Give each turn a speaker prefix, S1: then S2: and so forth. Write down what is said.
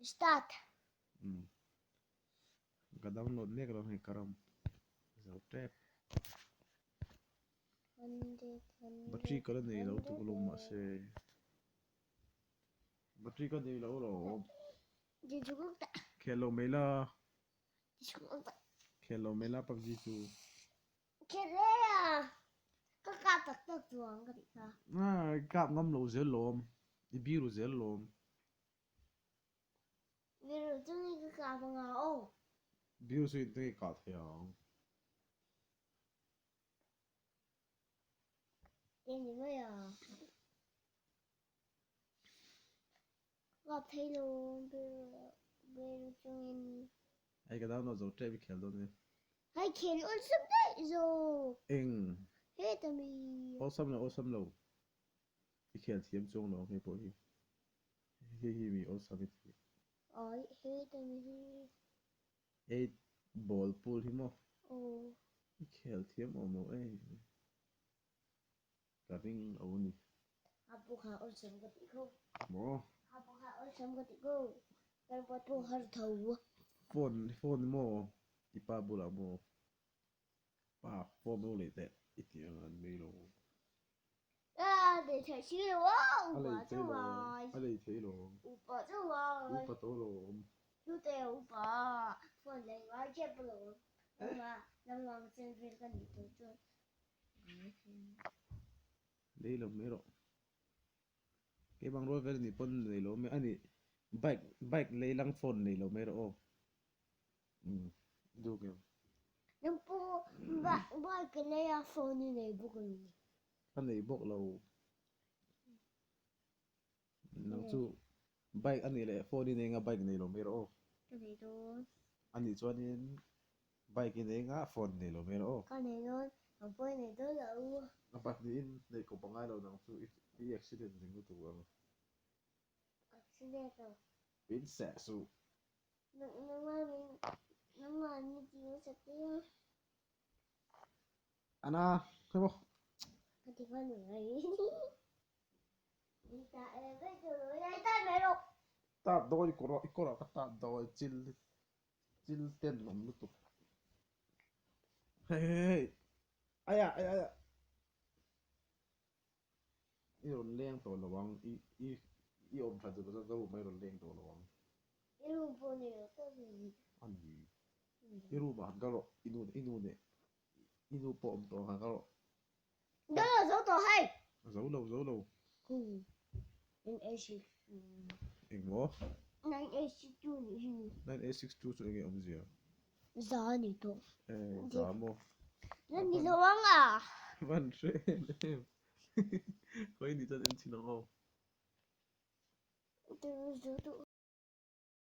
S1: Start.
S2: Umm. Ka download mek lo hei karam zo tep. Battery ka la nei lo tuk alawm mahse battery ka nei lo alawm. Khel lo mai la. Khel lo mai la PUBG chu.
S1: Ka kap tak tak chuang ka tih kha.
S2: Ah kap ngam lo zel lawm. I biru zel lawm.
S1: Biru chu ni ka kap anga aw.
S2: Biru chu in tinge kah thei ang.
S1: Te ni mai a. Kap thei lo biru biru chungin.
S2: Hei ka download zo tep i khel dawn e.
S1: Hei khel awlsam daih zawk.
S2: Eng.
S1: Heta mi.
S2: Awlsam lo awlsam lo. I khel thiam chuang lo ang hei pawh hi. Hei hi mi awlsam i ti.
S1: Ai heta mi hi.
S2: Eight ball pool hi maw?
S1: Aw.
S2: I khel thiam awm lo em. Ka ring lo a ni.
S1: A pawh kha awlsam ka tih kho.
S2: Maw?
S1: A pawh kha awlsam ka tih kho. Kan pa pawh har tho.
S2: Phone phone maw? I pa bulah maw? Pa phone lo lei teh i tih ang an nei lo.
S1: A lei thei si lo a, upa chu ngai.
S2: A lei thei lo.
S1: Upa chu ngai.
S2: Upa tawh lo awm.
S1: Hlute upa phone lei ngai tep lo. Nangmah nangmah chen vel ka nih tawh chuan.
S2: Lei lo mai rawh. Keimah rual vel anih pawn nei lo mai ani bike bike lei lang phone nei lo mai rawh aw. Umm duh ngem.
S1: Nang pawh bike lei a phone i nei bawk lo.
S2: Ka nei bawk lo. Nang chu bike anih leh phone i nei nga bike nei lo mai rawh aw.
S1: Ka nei dawn.
S2: Anih chuanin bike i nei nga phone nei lo mai rawh aw.
S1: Ka nei dawn, nang pawh i nei dawn lo.
S2: A pahnihin nei kawp a ngai lo nang chu i accident zing lutuk ang.
S1: Accident lo.
S2: Min seh suh.
S1: Nangmah min ti nasa teh a.
S2: Ana, khawi maw?
S1: Ka ti khan mai.
S2: Tat dawi i kawr i kawrah ka tat dawi chil chil ten awm lutuk. Hei hei hei aya aya aya i rawn leng tawh lo ang i i i awm that zet chuan ka room ah i rawn leng tawh lo ang.
S1: I room pawh nei lo tak ni.
S2: A ni. I room ah han kal rawh i nu i nu nen i nu pawh awm tawh ang han kal rawh.
S1: Zo lo zo tawh hei.
S2: Zo lo zo lo.
S1: Hu. 9862.
S2: Eng maw?
S1: 9862 nih hi.
S2: 9862 chu enge awmzia?
S1: Za a ni tawh.
S2: Eh za maw?
S1: Za ni lo ang a.
S2: Van hre em em. Khawi ni chuan en chhin ang aw.
S1: Zo tawh.